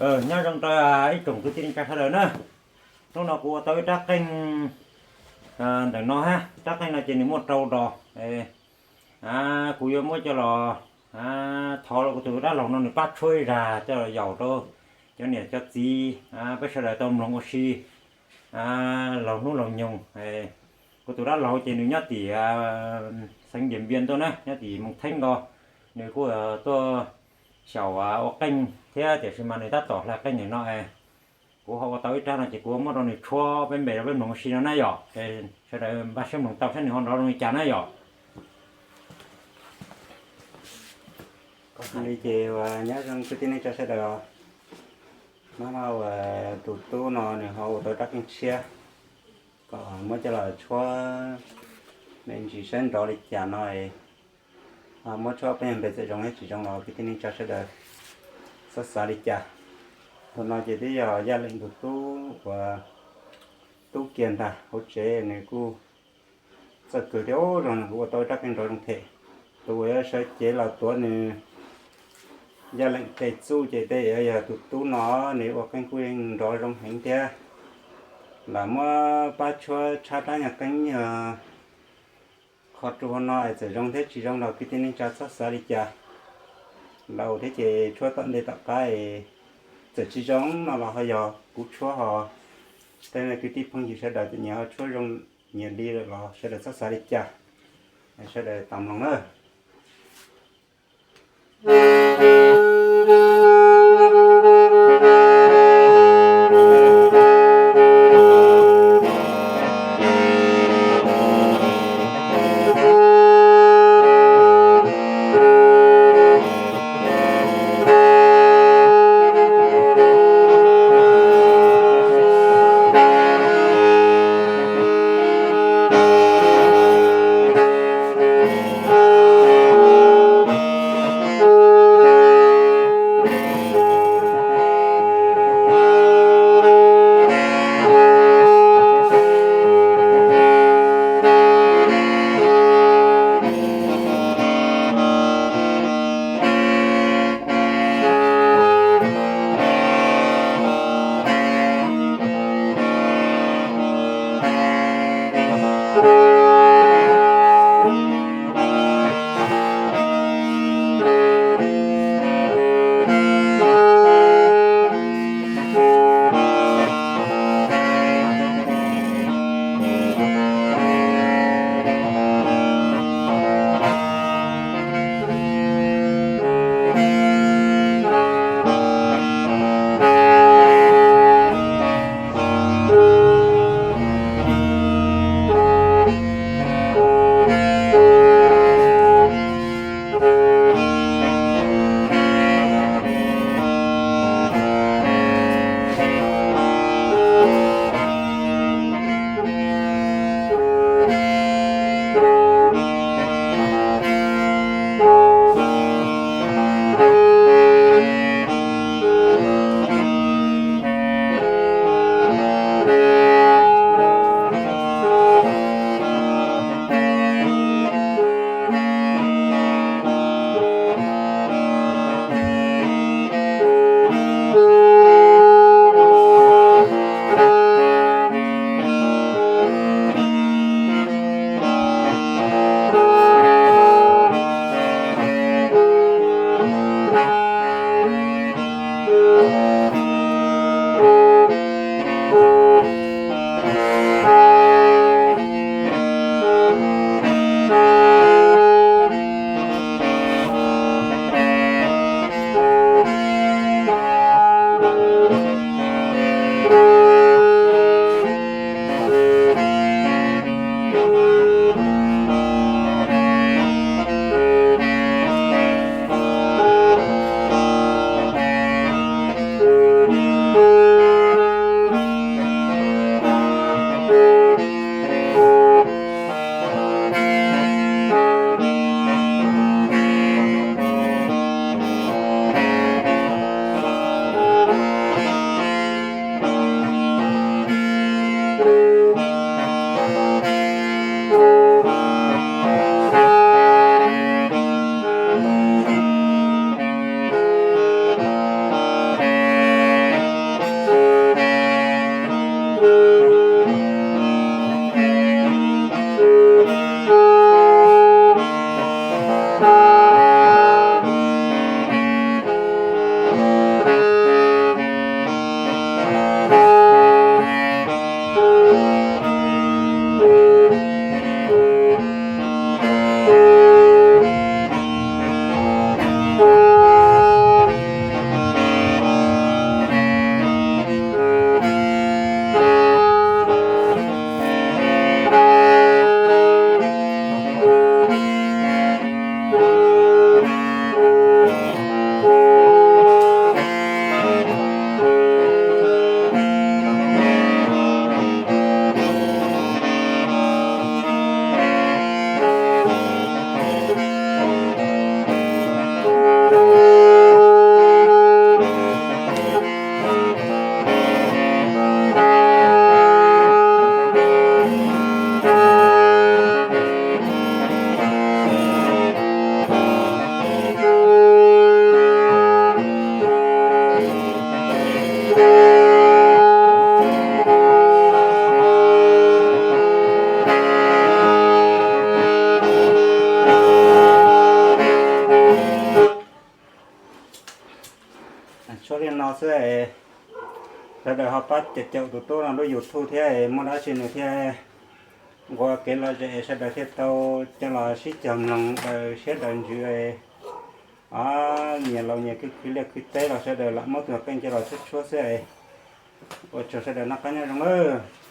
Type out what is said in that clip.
Nyob zoo rau ib tsoom kwv tij neej tsa sawv daws na. Hnub no kuv ua tau ib rab qeej ntawm no hab, rab qeej no ces nws muaj rau dos. Kuv yuav muab coj los thov rau kuv tus dab laug no nws pab tshuab ib zag coj los yaum rau cov niam cov txiv peb sawv daws tau mloog ua si laug hnub laug nyoog. Kuv tus dab laug ces nws nyob tim xeev Diam Npias tuaj na, nyob tim Moos Theeb nkaus. Nws kuj tuaj xyaum ua qeej thiab, tiam sis mas nws tab tom hlais qeej ntawm no. Kuv ho ua tau ib rab no ces kuv muab rau nws tshuab peb npe rau peb mloog ua si no na yom. Sawv daws npaj siab mloog tau saib nws ho nrov zoo li cas na yom. Li ces uas nyob zoo kwv tij neej tsa sawv daws os. Hnub no uas tus tub no nws ho ua tau rab qeej tshiab kom muab coj los tshuab me ntsis saib nrov li cas no. Muab tshuab peb yog npe txawm zoo thiab tsis zoo los kwv tij neej tsa sawv daws txhob xav li cas. Tus no ces twb yog Yaj Leem tus tub uas tub kiag ntag, hauv tsev nws kuj txawj kawg thiab zoo, nws kuj ua tau rab qeej nrov zoo thiab. Tus uas yuav sawv cev los tuav nws Yaj Leem tes txuj ces tej yog tus tub no, nws ua qeej kuj nrov zoo heev thiab. Lam muab pab tshuab tshab rab nyuag qeej nyuag qhov rua no es txawm zoo thiab tsis zoo los kwv tij neej tsa txhob xav li cas. Laus thiab ces tshuab tom ntej tom qab es txawm tsis zoo no los ho yog kuv tshuab ho, tej kwv tij phooj ywg sawv daws txawm nyias ho tshuab zoo nyias li lawm los sawv daws txhob xav li cas. Sawv daws tau mloog na. no xwb es sawv daws ho pab caum caum tus tub no lub YouTube thiab es muaj dab tsi nws thiaj nqua kev lom zem es sawv daws thiaj tau coj los sib cog mloog daws siab daws ntsws es nyias laus nyias khwv khwv liaj khwv teb los sawv daws lam muab tus qeej coj los tshuab tshuab xwb es ua tsaug sawv daws noj qab nyob zoo nawb.